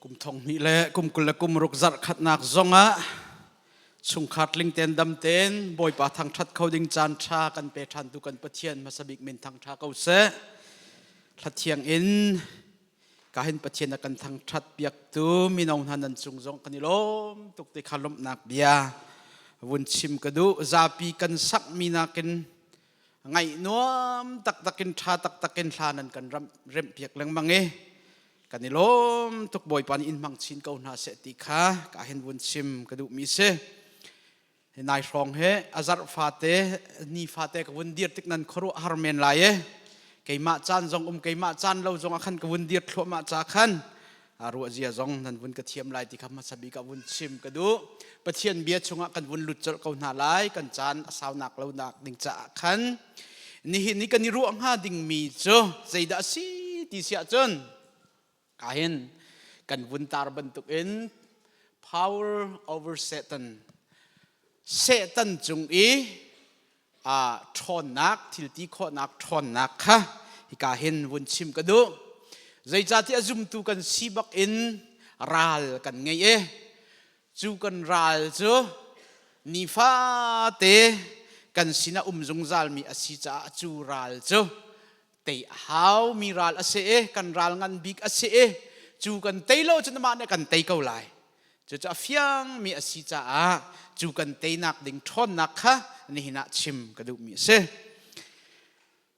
Kum thong hnih le kum 20 le kum ruk zarh khatnak zongah chungkhar tling ten dam ten Bawipa thangṭhat kho ding caan ṭha kan pe ṭhan tu kan Pathian hmasa bik min thangṭha ko seh. Hlathiang in ka hin Pathian a kan thangṭhat piaktu mino hna nan cung zong kan i lawm tuk ti kha lawmhnak bia vun chim ka duh. Zapi kan sakmi nakin ngaih nuam taktak in ṭha taktak in hla nan kan remh piak lengmang i kan i lawm tuk. Bawipa nih in hmang chin ko hna seh ti kha ka hin vun chim ka duhmi si. Nai hrawng he a zarh fate ni fate ka vun dir tik nan khuaruah har men lai e. Keimah caan zong um, keimah caan lo zong ah khan ka vun dir thluahmah ca khan ruah zia zong nan vun ka thiam lai ti kha hmasa bik ah vun chim ka duh. Pathian bia chungah kan vun lut colh ko hna lai, kan caan a saunak lo nak ding caah khan. Nihin ni kan i ruah hnga dingmi cu zeidah a si ti si ahcun, kahin kan vun tar bantukin power over Satan, Satan cung i ṭhawnnak, thilti khawhnak ṭhawnnak kha hika hin vun chim ka duh. Zeicahtiah zumtu kan si bak in ral kan ngei i cu kan ral cu nifate kan sinah um zungzalmi a si caah cu ral cu tei a haumi ral a si i kan ral ngan bik a si i cu kan tei lo cun amah nih kan tei ko lai. Cucu a fiangmi a si caah cu kan teinak ding ṭhawnnak kha nihin ah chim ka duhmi a si.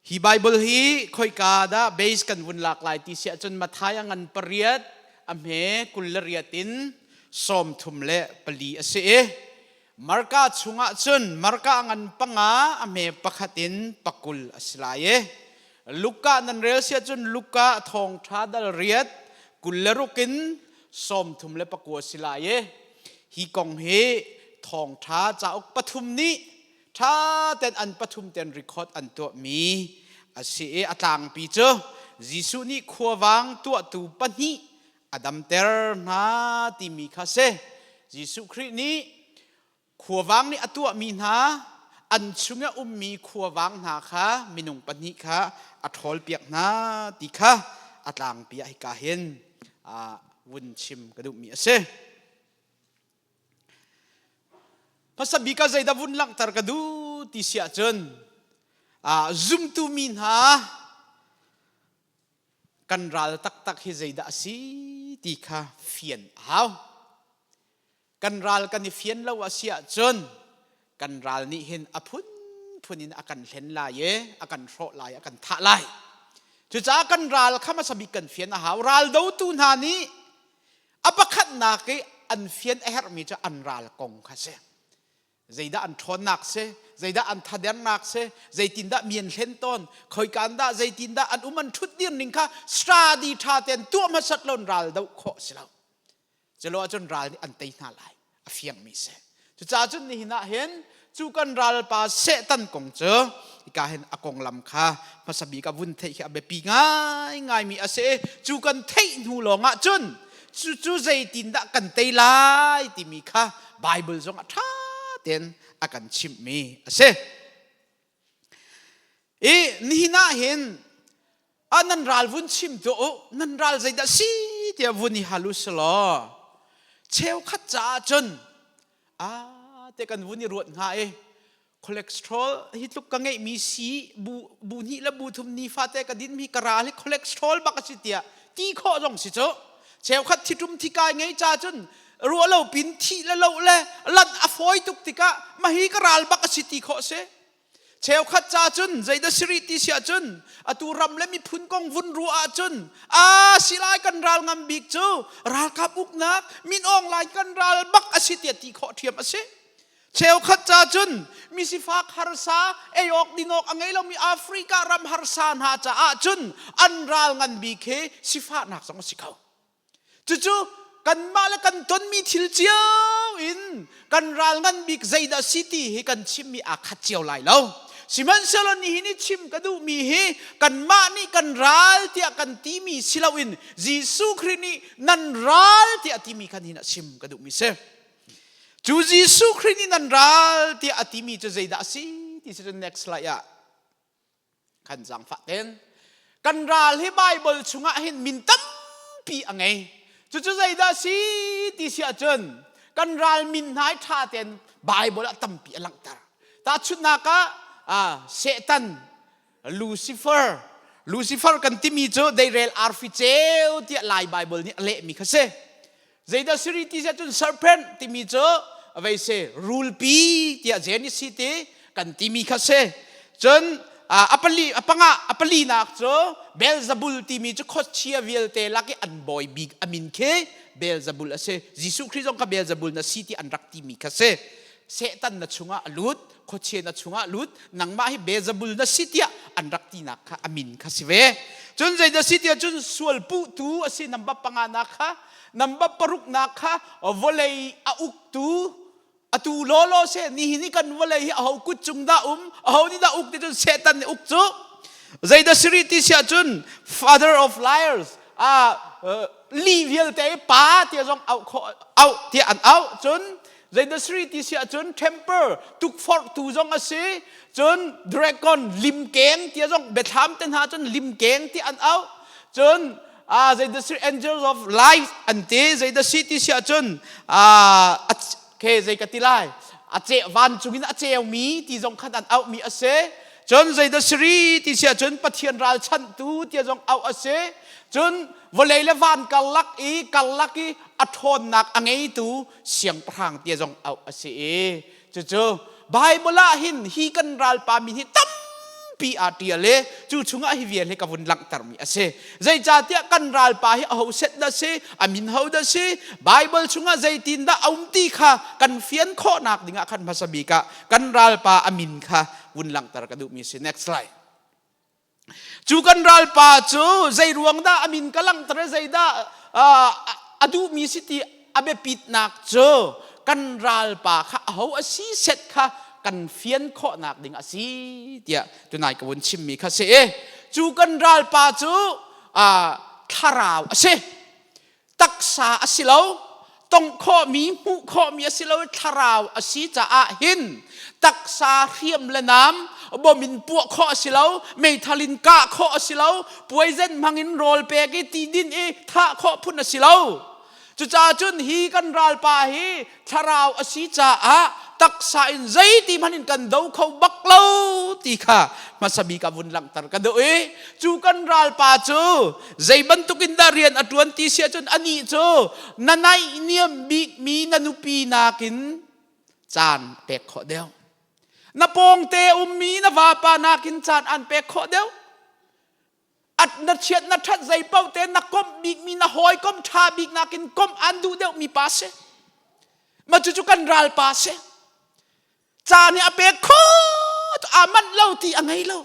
Hi Bible hi khoika dah base kan vun lak lai ti si ahcun, Matthai a ngan 8 a hme 28 in 34 a si i Marka chungah cun Marka ngan 5 a hme 1 in 20 a si lai i Luka nan rel si ahcun Luka thawngṭha dal 8 26 in 39 si lai i hi kong hi thawngṭha cauk pathum nih ṭha ten an pathum ten record an tuahmi a si i a tlangpi cu Jesuh nih khuavang tuahtu pahnih a damter hna timi kha si. Jesuh Khrih nih khuavang nih a tuahmi hna, an chung i ummi khuavang hna kha minung pahnih kha a ṭhawlpiak hna ti kha a tlangpi ah hika hin vun chim ka duhmi a si. Hmasa bik ah zeidah vun langhter ka duh ti si ahcun, zumtu mi hna kan ral taktak hi zeidah a si ti kha fian a hau. Kan ral kan i fian lo a si ahcun kan ral nih hin a phunphun in a kan hlen lai i a kan hrawh lai, a kan thah lai. Cucaah kan ral kha hmasa bik kan fian a hau. Ral dotu hna nih a pakhatnak i an fian a herhmi cu an ral kong kha si. Zeidah an ṭhawnnak si, zeidah an thadernak si, zeitindah mi an hlen tawn, khoikaan dah, zeitindah an um, an ṭhutdir ning kha study ṭha tein tuah hmasat lo ral doh khawh si lo. Culo ahcun ral nih an tei hna lai, a fiangmi si. Cucaah cun nihin ah hin cu kan ralpa Satan kong cu hika hin a konglam kha hmasa bik ah vun theih khi a biapi ngaingaimi a si. Cu kan theih hnu lawngah cun cucu zeitindah kan tei lai timi kha Bible zong ah ṭha tein a kan chimhmi a si. I nihin ah hin a nan ral vun chim tuah u, nan ral zeidah si tiah vun i hal u selaw, cheukhat caah cun a te kan vun i ruat hnga i cholesterol hi tluk ka ngeihmi si, bu bu hnih le bu thum nifate ka dinmi ka ral hi cholesterol bak a si tiah ti khawh zong si cu. Cheukhat thitum thikai ngei cha cun ruah lo pin thih le lo le lanh a fawi tuk tikah mahi ka ral bak a si ti khawh si. Cheukhat ca cun zeidah siri ti si ahcun, atu ram le miphun kong vun ruah ahcun a silai kan ral ngam bik cu ralkap uknak min awng lai kan ral bak a si tiah ti khawh ṭhiam a si. Cheukhat ca cun misifak harsa, ei awk din awk a ngei lomi Africa ram harsa hna caah cun an ral ngan bik hi sifahnak zong a si kho. Cucu kanmah le kan tonmi thil cio in kan ral ngan bik zeidah si ti hi kan chimmi aa khat cio lai lo. Sihmanhsehlaw nihin i chim ka duhmi hi kanmah nih kan ral tiah kan timi si loin Jesuh Khrih nih nan ral tiah timi khan hin a chim ka duhmi si. Cu Jesuh Khrih nih nan ral tiah a timi cu zeidah a si ti si cun next slide ah kan zaangfah ten. Kan ral hi Bible chungah hin min tampi a ngei. Cucu zeidah si ti si ahcun kan ral min hna hi ṭha tein Bible ah tampi a langhter. Tahchunhnak ah Satan, Lucifer, Lucifer kan timi cu deirel arfi ceu tiah Lai Bible nih a lehmi kha si. Zeidah siri ti cun serpent timi cu vei si rulpi tiah Genesis ti kan timi kha si. Cun a pali a panga a palinak cu Beelzebul timi cu khuachia vialte lak i an bawi bik a min khi Beelzebul a si. Jesuh Khrih zong kha Beelzebul na si ti an rak timi kha si. Satan na chungah a lut, khuachia na chungah lut, nangmah hi Beelzebul na si tiah an rak tinak kha a min kha si ve. Cun zeidah si tiah cun sual puhtu a si number panga nak kha number paruk nak kha vawlei a uktu atu lawlaw se nihin i kan vawlei hi aho kut cung dah um aho nih dah uk ti cun Satan nih uk cu zeidah siri ti siah cun father of liars a li vialte pa tiah zong auh khawh auh tiah an auh cun zeidah siri ti siah cun temper tukforhtu zong a si cun dragon limkeng tiah zong biathlam te hna cun limkeng ti an auh cun zeidah si angels of light an ti zeidah si ti siah cun ke zei ka ti lai a ce vancung in a ceumi ti zong khan an auhmi a si cun zeidah siri ti siah cun Pathian ralchanhtu tiah zong auh a si cun vawlei le van karlak i karlak i a ṭhawnnak a ngeitu siangpahrang tiah zong auh a si i cucu Bible ah hin hi kan ralpa min hi tampi aa ṭial i cu chungah hi vial hi ka vun langhtermi a si. Zeicahtiah kan ralpa hi aho set dah si, a min ho dah si, Bible chungah zeitin dah a um ti kha kan fian khawhnak dingah khan hmasa bik ah kan ralpa a min kha vun langhter ka duhmi si. Next slide. Cu kan ralpa cu zei ruang dah a min ka langhter i zeidah a duhmi si ti a biapitnak cu kan ralpa kha aho a si set kha kan fian khawhnak ding a si tiah tunai ka vun chimmi kha si i cu kan ralpa cu thlarau a si. Taksa a si lo, tongh khawhmi, hmuh khawhmi a si lo i thlarau a si caah hin taksa hriam le nam bom in puah khawh a si lo, meithal in kah khawh a si lo, poison hmang in rawl pek i ti din i thah khawh phun a si lo. Cucaah cun hi kan ralpa hi thlarau a si caah taksa in zeiti hmanh in kan do kho bak lo ti kha hmasa bik ah vun langhter ka duh i cu kan ralpa cu zei bantuk in dah rian a ṭuan ti si ahcun anih cu na naihniam bikmi na nupi nakin caan pek khawh deuh na pawngte ummi na vapa nakin caan an pek khawh deuh At na chiat na ṭhat zei paoh te na komh bikmi na hawikom ṭha bik nakin komh an duh deuhmi pa si. Ma cucu kan ralpa si. Ca nih a pek khawt aa manh lo ti a ngei lo.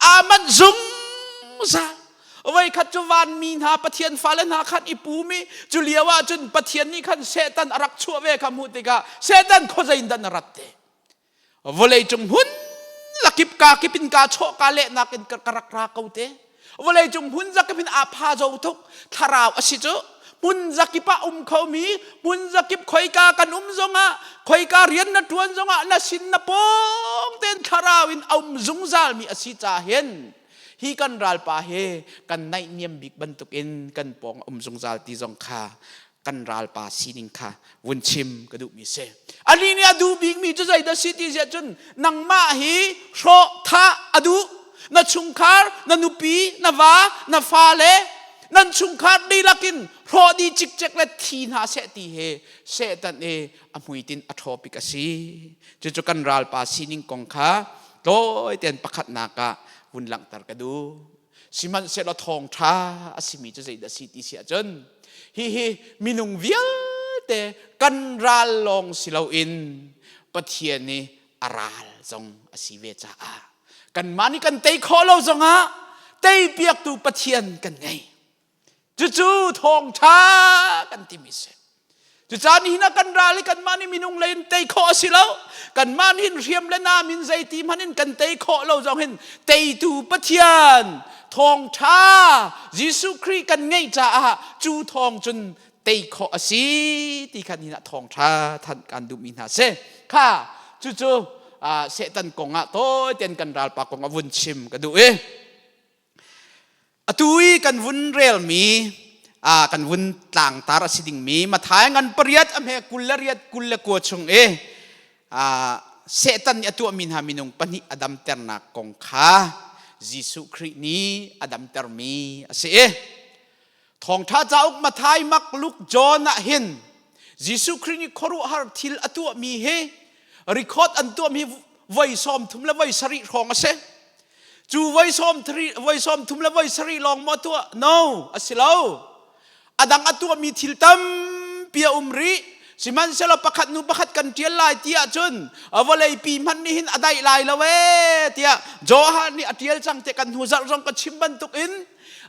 Aa manh zungzal. Voikhat cu vanmi hna Pathian fale hna khan i pum i cu lio ah cun Pathian nih khan Satan a rak chuah ve kha hmuh tikah Satan khuazei in dah na rat te? Vawlei cung hmun lakip ka kip in ka chawh ka lehnak in ka rak ra ko te. Vawlei cung hmun zakip in aa pha zo tuk. Thlarau a si cu. Hmun zakip ah um khomi, hmun zakip khoika kan um zongah, khoika rian na ṭuan zongah na sin na pawng tein thlarau in a um zungzalmi a si ca hin hi kan ralpa hi kan naihniam bik bantukin kan pawng a um zungzal ti zong kha kan ralpa sining kha vun chim ka duhmi si. Anih nih a duh bikmi cu zeidah si ti siah cun nangmah hi hrawh thah a duh. Na chungkhar, na nupi, na va, na fale, nan chungkhar dihlak in hrawh dih cikcek le thi hna seh ti hi Satan i a hmuitinh a ṭhawpik a si. Cucu kan ralpa sining kong kha tawi tein pakhatnak ah vun langhter ka duh. Sihmanhsehlaw thawngṭha a simi cu zeidah a si ti si ahcun hihi minung vialte kan ral lawng si loin Pathian i a ral zong a si ve caah kanmah nih kan tei khawh lo zongah teipiaktu Pathian kan ngei. Cucu thawngṭha kan timi si. Cucaah nihin ah kan ral i kanmah nih minung lei in tei khawh a si lo. Kanmah nih hin hriam le nam in zeiti hmanh in kan tei khawh lo zong hin teitu Pathian thawngṭha Jesuh Khrih kan ngeih caah cu thawng cun tei khawh a si ti kha nihin ah thawngṭha thanh kan duhmi hna si. Kha cucu Satan kong ah tawi tein kan ralpa kong a vun chim ka duh i Atu i kan vun relmi Kan vun tlangtar a si dingmi Matthai ngan pariat a hme 28 29 chung i Satan nih a tuahmi hna minung pahnih a damternak kong kha Jesuh Khrih nih a damtermi a si i Thawngṭha cauk Matthai, Mark, Luke, John ah hin Jesuh Khrih nih khuaruahhar thil a tuahmi hi record an tuahmi voi 30 le voi sarih hrawng a si. Cu voi 30 le voi sarih lawng maw tuah? No, a si lo. A dang a tuahmi thil tampi a um rih. Sihmanhsehlaw pakhat hnu pakhat kan ṭial lai ti ahcun vawleipi hmanh nih hin a daih lai lo ee tiah Johan nih a ṭial cang tiah kan hnu zarh zong ka chim bantukin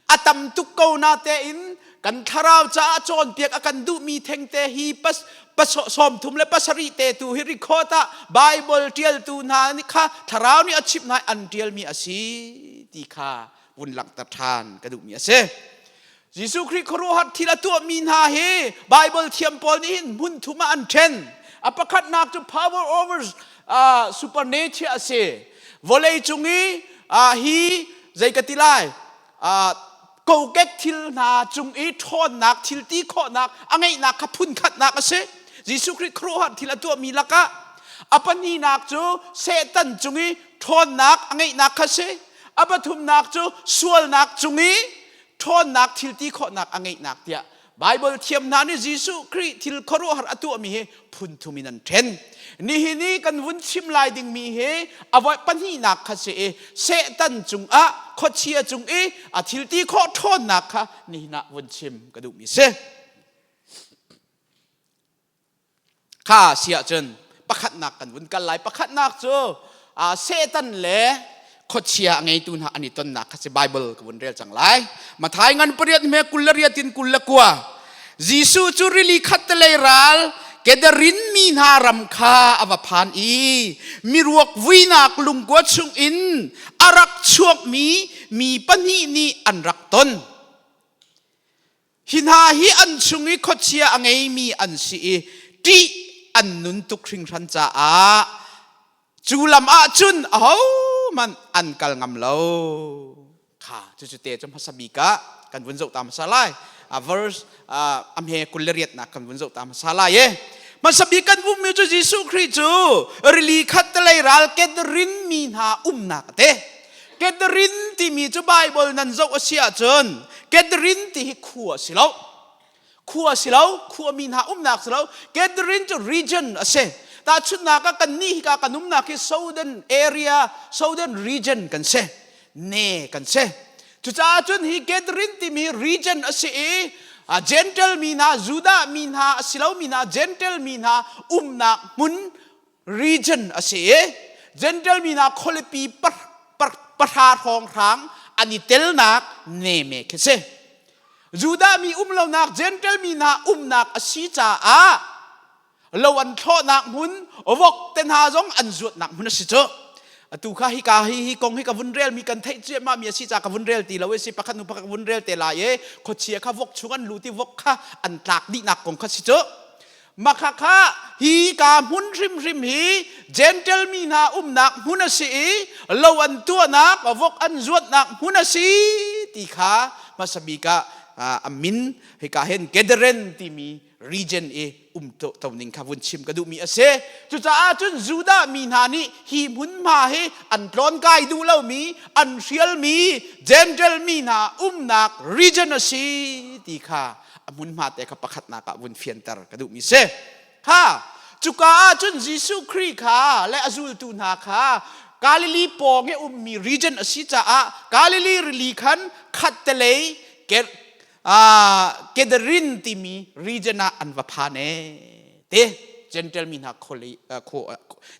a tam tuk ko na tein kan thlarau caah cawnpiak a kan duhmi thengte hi pas 37 te tu hi record ah Bible ṭialtu hna nih kha thlarau nih a chimh hna an ṭialmi a si ti kha vun langhter ṭhan ka duhmi a si. Jesuh Khrih khuaruahhar thil a tuahmi hna hi Bible thiam pawl nih hin hmun thum ah an ṭhen. A pakhatnak cu power over supernature a si. Vawlei cung i hi zei ka ti lai kokek thil hna cung i ṭhawnnak thil ti khawhnak a ngeihnak kha phunkhatnak a si. Jesuh Khrih khuaruahhar thil a tuahmi lakah a pahnihnak cu Satan cung i ṭhawnnak a ngeihnak kha si. A pathumnak cu sualnak cung i ṭhawnnak thil ti khawhnak a ngeihnak tiah Bible thiam hna nih Jesuh Khrih thil khuaruahhar a tuahmi hi phun thum in an ṭhen. Nihin i kan vun chim lai dingmi hi a voi pahnihnak kha si i Satan cungah khuachia cung i a thil ti khawh ṭhawnnak kha nihin ah vun chim ka duhmi si. Kha si ahcun pakhatnak kan vun kal lai. Pakhatnak cu Satan le khuachia a ngeitu hna an i tonnak kha si Bible ka vun rel cang lai. Matthai ngan pariat hme 28 in 29. Jesuh cu rili khattelei ral Kedarin mi hna ram kha a va phan i miruak vuinak lungkua chungin a rak chuakmi mi pahnih nih an rak ton. Hi hna hi an chung i khuachia a ngeimi an si i ṭih an nun tuk hringhran caah cu lam ah cun ahohmanh an kal ngam lo. Kha cucu te cu hmasa bik ah kan vun zoh ta hmasa lai. A verse a hme 28 nak kan vun zoh ta hmasa lai e. Hmasa bik kan vummi cu Jesuh Khrih cu rili khattelei ral Kedarin mi hna umnak a te. Kedarin timi cu Bible nan zoh a si ahcun Kedarin ti hi khua a si lo. Khua a si lo, khuami hna umnak si lo. Kedarin cu region a si. Tahchunhnak ah kannih hika kan umnak hi Southern area, Southern region kan si. Ne kan si. Cucaah cun hi Kedarin timi region a si i Gentile mi hna, Judah mi hna a si lomi hna, Gentile mi hna umnak hmun region a si i Gentile mi hna khualipi pahra hrawnghrang an i telnak neme khi si. Judah mi um lonak Gentile mi hna umnak a si caah lo an thlawhnak hmun vok te hna zong an zuatnak hmun a si cu. Atu kha hika hi hi kong hi ka vun rel mi kan theih ciammah mi a si ca ka vun rel ti lo i si pakhat hnu pakhat ka vun rel te lai i khuachia kha vok chung an lut i vok kha an tlak dihnak kong kha si cu. Makhakha hi ka hmun hrimhrim hi Gentle mi hna umnak hmun a si i lo an tuahnak vok an zuatnak hmun a si ti kha hmasa bik ah a min hika hin Gedaren timi region i um to ning kha vun chim ka duhmi a si. Cucaah cun Judah mi hna nih hi hmunhma hi an tlawnkai duh lomi an hrialmi Gentile mi hna umnak region a si ti kha a hmunhma te kha pakhatnak ah vun fianter ka duhmi si kha cuka ah cun Jesuh Khrih kha le a zultu hna kha Galilee pawng i ummi region a si caah Galilee rili khan khattelei Kedarin timi region ah an va phan e te Gentile mi hna kholi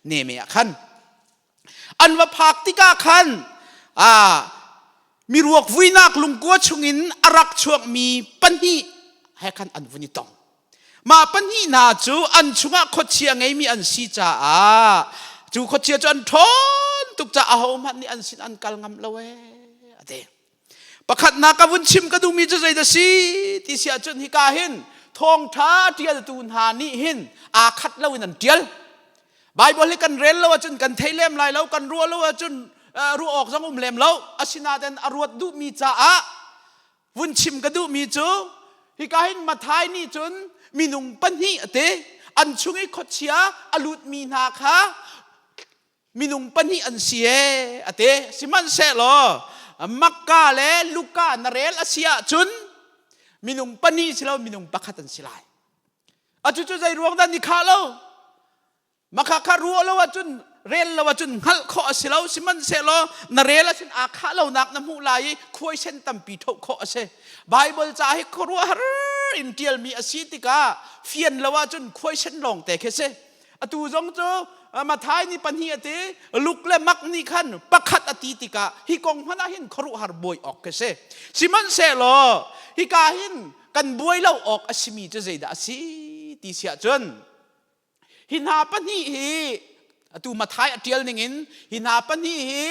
neme ah khan An va phak tikah khan miruak vuinak lungkua chungin a rak chuakmi pahnih he khan an vun i tong. Mah pahnih hna cu an chungah khuachia ngeimi an si caah cu khuachia cu an ṭhawn tuk caah ahohmanh nih an sin an kal ngam lo ee a ti. Pakhatnak ka vun chim ka duhmi cu zeidah si ti si ahcun hika hin thawngṭha ṭialtu hna nih hin aa khat loin an ṭial. Bible hi kan rel lo ahcun kan thei lem lai lo, kan ruah lo ahcun ruah awk zong um lem lo. Asinain a ruat duhmi caah vun chim ka duhmi cu Hika hin Mathai nih cun minung pahnih a ti. An chung i khuachia a lutmi hna kha minung pahnih an si ee a ti. Sihmanhsehlaw Makka le Luka na rel a si ahcun minung pahnih si lo minung pakhat an si lai. A cucu zei ruang dah ni khah lo? Makha kha ruah lo ahcun rel lo ahcun hngalh khawh a si lo sihmanhsehlaw na rel ahcun aa khah lonak na hmuh lai i khuaisen tampi thoh khawh a si. Baibal ca hi khuaruahhar in ṭialmi a si tikah fian lo ahcun khuaisen lawng te khi si. Atu zong cu Mathai nih pahnih a ti, Luke le Mark nih khan pakhat a ti tikah hi kong hmanh ah hin khuaruahhar buai awk khi si. Sihmanhsehlaw hika hin kan buai lo awk a simi cu zeidah a si ti si ahcun Hi hna pahnih hi atu Mathai a ṭial ningin hi hna pahnih hi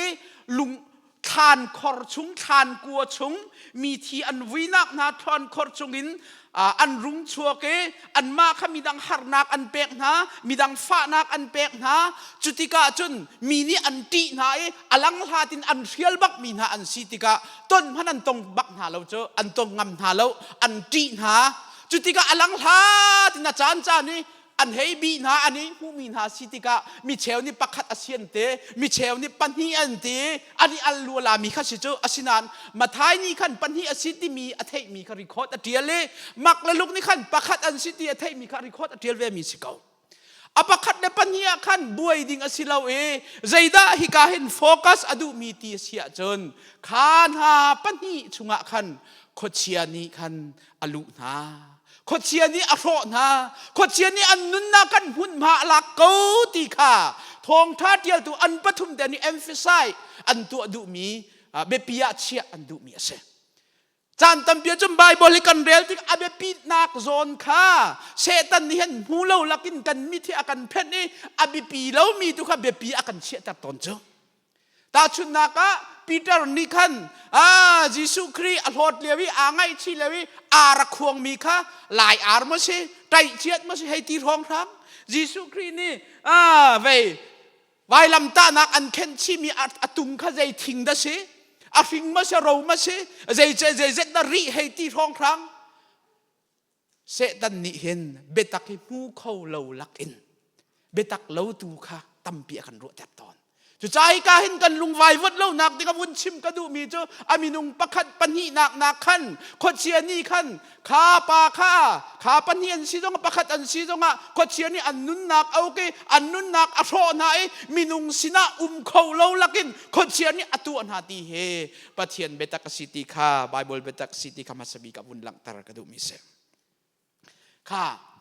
lung thlan khor chung thlan kua chung mi thi an vuinak hna thlan khor chungin an rung chuak i anmah kha midang harnak an pek hna midang fahnak an pek hna cutikah cun mi nih an ṭih hna i a lang hlat in an hrial bak mi hna an si tikah ton hmanh an tong bak hna lo cu an tong ngam hna lo an ṭih hna cutikah a lang hlat in a caan caan i an hei bih hna an i hmuhmi hna si tikah micheu nih pakhat a si an ti micheu nih pahnih an ti an i al lualami kha si cu asinain Mathai nih khan pahnih a si timi a theihmi kha record a ṭial i Mark le Luke nih khan pakhat an si ti a theihmi kha record a ṭial vemi si ko a pakhat le pahnih ah khan buai ding a si lo i zeidah hika hin focus a duhmi ti a si ahcun kha hna pahnih chungah khan khuachia nih khan a luh hna khuachia nih a hrawh hna khuachia nih an nunnak kan hmunhma a lak ko ti kha thawngtha tialtu an pathum te nih emphasize an tuah duhmi biapi ah chiah an duhmi a si caan tampi ahcun Bible hi kan rel tik a biapitnak zawn kha Satan nih hin hmu lo lakin kan mit hi a kan phenh i a biapi lomi tu kha biapi a kan chiahter tawn cu Tahchunhnak ah Peter nih khan ah Jesuh Khrih a hlawt lio i aa ngaihchih lio i ar a khuangmi kha lai ar maw si ṭaih chiat maw si hei ti hrawng hrang Jesuh Khrih nih ah vei vailamtahnak an khenh chihmi a tung kha zei thing dah si a hring maw si ro maw si zei zeizet dah rih hei ti hrawng hrang Satan nih hin biatak hi hmu kho lo lakin biatak lo tu kha tampi a kan ruahter tawn. Cucaah hika hin kan lungvai vot lonak ding a vun chim ka duhmi cu a minung pakhat pahnihnak nak khan khuachia nih khan kha pa kha kha pahnih an si zongah pakhat an si zongah khuachia nih an nunnak a uk i an nunnak a hrawh hna i minung sinah um kho lo lakin khuachia nih a tuah hna ti hi Pathian biatak a si ti kha Bible biatak a si ti kha hmasa bik ah vun langhter ka duhmi si. Kha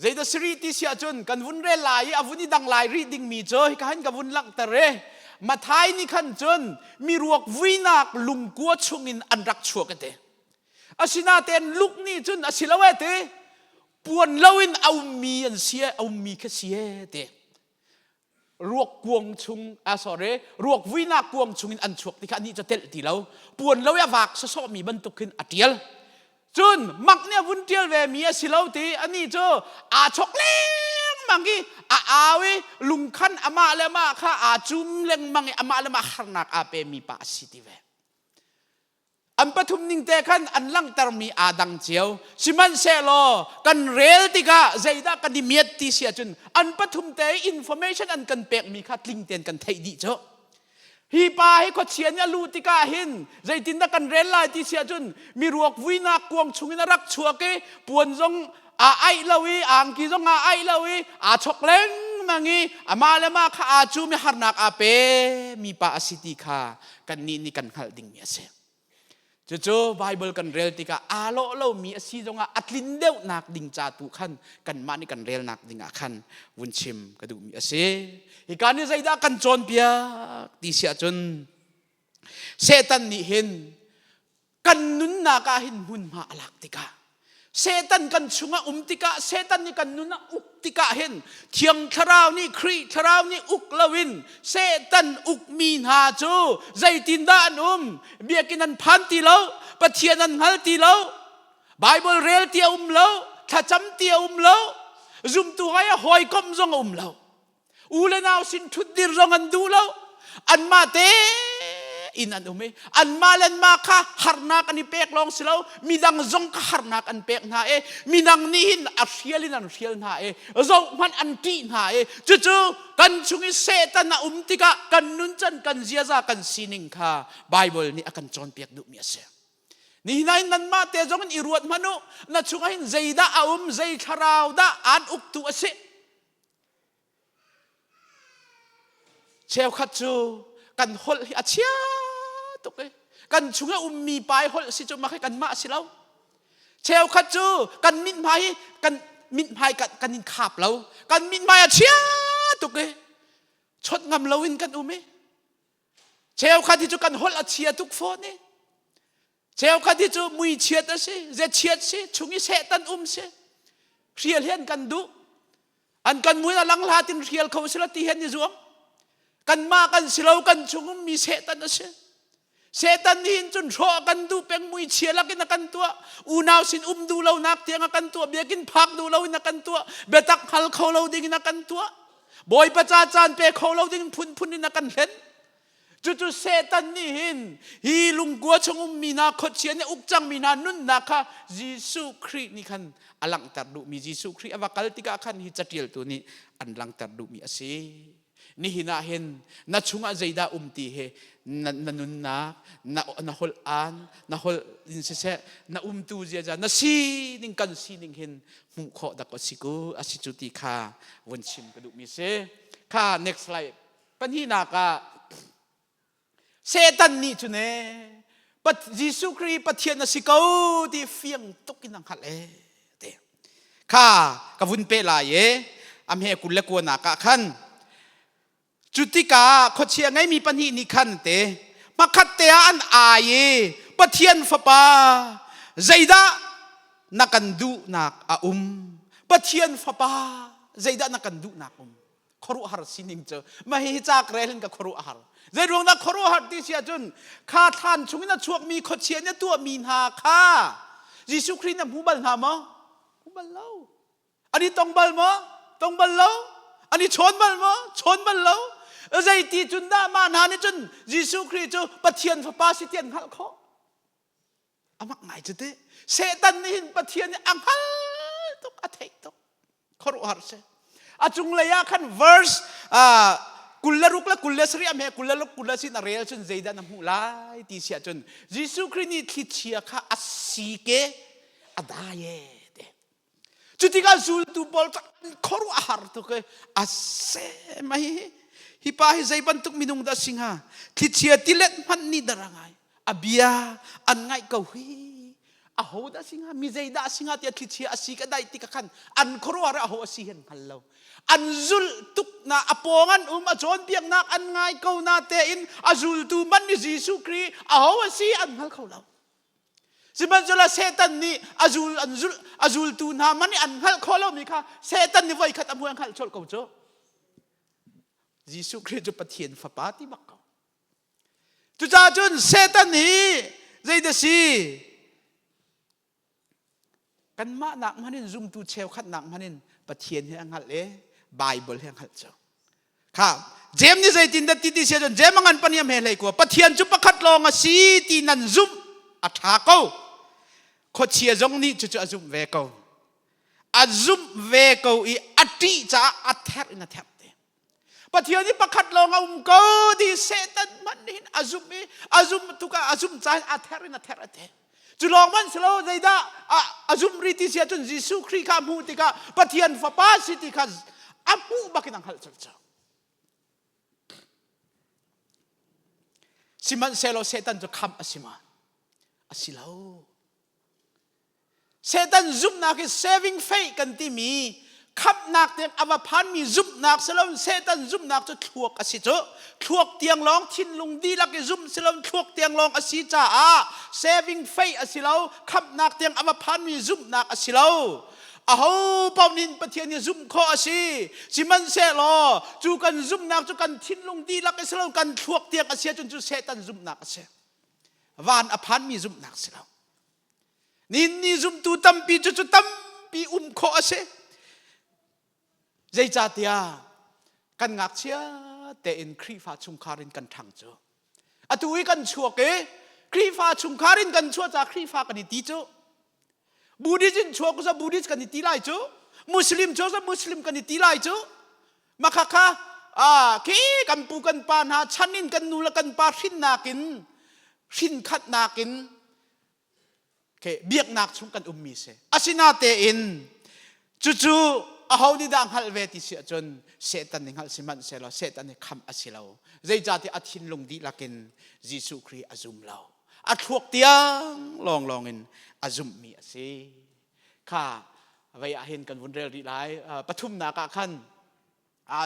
zeidah siri ti si ahcun kan vun rel lai i a vun i dang lai rih dingmi cu hika hin ka vun langhter i Mathai nih khan cun miruak vuinak lungkua chungin an rak chuak a ti. Asinain Luke nih cun a si lo e ti puan loin a ummi an si a ummi kha si e ti. Ruak kuang chung ah sorry ruak vuinak kuang chung in an chuak ti kha anih cu telh ti lo puan lo i a vak sawsawhmi bantuk khin a tial cun mak nih a vun tial ve mi a si lo ti anih cu aa chok lengmang i a au i lungkhan amah le amah kha aa cum lengmang i amah le amah harnak aa pe mi pa a si ti ve An pathum ning te khan an langhtermi aa dang cio. Sihmanhsehlaw kan rel tikah zeidah kan i miat ti si ahcun an pathum te information an kan pekmi kha tling tein kan theih dih cu. Hi pa hi khuachia nih a luh tikah hin zeitindah kan rel lai ti si ahcun miruak vuinak kuang chungin a rak chuak i puan zong aa aih lo i angki zong aa aih lo i aa chok lengmang i amah le mah kha aa cum i harnak aa pe mi pa a si ti kha kannih nih kan hngalh dingmi a si. Cucu Bible kan rel tikah aa lawh lomi a si zongah a tlin deuhnak ding ca tu khan kanmah nih kan relnak ding ah khan vun chim ka duhmi a si. Hika nih zeidah kan cawnpiak ti si ahcun Satan nih hin kan nunnak ah hin hmunhma a lak tikah Satan kan chungah um tikah Satan nih kan nun a uk tikah hin Thiang Thlarau nih Khrih Thlarau nih uk loin Satan ukmi hna cu zeitindah an um biakinn an phan ti lo Pathian an hngal ti lo Bible rel ti a um lo thlacam ti a um lo zumtu hai a hawikom zong a um lo u le nau sin ṭhutdir zong an duh lo anmah te. in an um i anmah le anmah kha harnak an i pek lawng si lo, midang zong kha harnak an pek hna i midang nih hin a hrial in an hrial hna i zohhmanh an ṭih hna i cucu kan chung i Satan a um tikah kan nuncan, kan ziaza, kan sining kha Baibal nih a kan cawnpiak duhmi a si. Nihin ah hin nanmah te zong in i ruat hmanh u, na chungah hin zeidah a um, zei thlarau dah aan uktu a si. Cheukhat cu kan holh hi a chia tuk i kan chung i ummi pa i holh si cu mah hi kanmah si lo. Cheukhat cu kan mithmai hi kan mithmai kan, kan in khap lo. Kan mithmai a chia tuk i chawt ngam loin kan um i Cheukhat hi cu kan holh a chia tuk fawn i cheukhat hi cu mui chiat a si, zechiat si, chung i sehtan um si. Hrial hi an kan duh. An kan mui a lang hlat in hrial kho si lo ti hian i zuam. Kanmah kan si lo, kan chung ummi sehtan a si. Satan nih hin cun hrawh a kan duh peng mui chia lakin a kan tuah. Unau sin um duh lonak tiang a kan tuah. Biakinn phak duh loin a kan tuah. Biatak hngal kho lo ding in a kan tuah. Bawipa ca caan pe kho lo ding phunphun in a kan hlen. Cucu Satan nih hin hi lungkua chung ummi hna khuachia nih uk cangmi hna nunnak kha Jesuh Khrih nih khan a langhter duhmi Jesuh Khrih a va kal tikah khan hi catialtu nih an langhter duhmi a si. Nihin ah hin na chungah zeidah um ti hi na, na nunnak, na, na holh aan, na holh in siseh, na umtu ziaza, na sining kan sining hin hmuh khawh dak a si ku a si cu ti kha vun chim ka duhmi si kha next slide pahnihnak ah Satan nih cun e Jesuh Khrih Pathian a si ko ti fiang tuk in a hngalh e te kha ka vun pe lai e a hme kul le kuanak ah khan Cu tikah khuachia ngeimi pahnih nih khan te hmakhat te ah an ai i Pathian Fapa zeidah na kan duhnak a um? Pathian Fapa zeidah na kan duhnak um? Khuaruahhar sining cu mah hihi ca ka rel in ka khuaruah a har. Zei ruang dah khuaruahhar ti si ahcun kha thlan chungin a chuakmi khuachia nih a tuahmi hna kha Jesuh Khrih nih a hmu bal hna maw? Hmu bal lo. An i tong bal maw? Tong bal lo. An i chawn bal maw? Chawn bal lo. Zeiti cun dah mah hna nih cun Jesuh Khrih cu Pathian Fapa si ti an hngalh khawh? A mak ngai cu teh. Satan nih hin Pathian nih a hngal tuk, a theih tuk. Khuaruahhar si. A cunglei ah khan verse 26 le 27 a hme 26 kul le sin a rel cun zeidah na hmuh lai ti si ahcun Jesuh Khrih nih thlichia kha a si ke a dai e te. Cutikah zultu pawl cu an khuaruah a har tuk i a se mai hi pa hi zei bantuk minung dah si hnga thlichia tilet hmanh nih dar a ngai a bia an ngaih ko hi aho dah si hnga mi zei dah si hnga tiah thlichia a si ka dai ti ka khan an khuaruah har aho a si hin hngal lo an zulh tuk na a pawng an um a cawnpiaknak an ngai ko na tein a zultu man ni Jesuh Khrih aho a si an hngal kho lo Sihmanhsehlaw Satan nih a zul an zulh a zultu hna man nih an hngalh khawh lomi kha Satan nih voikhat a hmu an hngalh colh ko cu. Jesuh Khrih cu Pathian Fapa ti bak ko. Cucaah cun Satan hi zeidah si? Kanmah nak hmanh in zumtu cheukhat nak hmanh in Pathian hi a hngalh i Bible hi a hngalh cu. Kha Jeim nih zeitindah ti ti si ahcun Jeim a ngan paniam he hlei kua Pathian cu pakhat lawng a si ti nan zumh a ṭha ko. Khuachia zong nih cucu a zumh ve ko. A zumh ve ko i a ṭih caah a therh in a therh te. Pathian hi pakhat lawng a um ko ti Satan hmanh nih hin a zumh i a zumh tuk ah a zumh caah a therh in a therh a te. Cu lawng hmanh si lo zeidah a zumh rih ti si ahcun Jesuh Khrih kha a hmuh tikah Pathian Fapa si ti kha a hmuh bak in a hngalh colh cang. Sihmanhsehlaw Satan cu khamh a si ma? A si lo. Satan zumhnak hi saving faith kan timi khamhnak tiang a va phanmi zumhnak si loin Satan zumhnak cu thluak a si cu. Thluak tiang lawng thinlung dihlak i zumh si loin thluak tiang lawng a si caah saving faith a si lo, khamhnak tiang a va phanmi zumhnak a si lo. Aho paoh nih Pathian hi zumh khawh a si. Sihmanhsehlaw cu kan zumhnak cu kan thinlung dihlak i si lo kan thluak tiang a si ahcun cu Satan zumhnak a si. Van a phanmi zumhnak si lo. Nihin ni zumtu tampi cu cu tampi um khawh a si. Zeicahtiah kan ngakchia tein Khrihfa chungkhar in kan ṭhang cu. Atu i kan chuak i Khrihfa chungkhar in kan chuah caah Khrihfa kan i ti cu. Buddhist in chuak cu Buddhist kan i ti lai cu. Muslim chuak cu Muslim kan i ti lai cu. Makhakha khi kan pu kan pa hna chan in kan nu le kan pa hrinnak in hrinkhatnak in okay, biaknak chung kan ummi si. Asinatein cucu aho nih dah hngalh ve ti si ahcun Satan nih hngalh sihmanhsehlaw Satan nih khamh a si lo. Zeicahtiah a thinlung dihlak in Jesuh Khrih a zum lo. A thluak tiang lawnglawng in a zumhmi a si. Kha vei ah hin kan vun rel rih lai. Pathumnak ah khan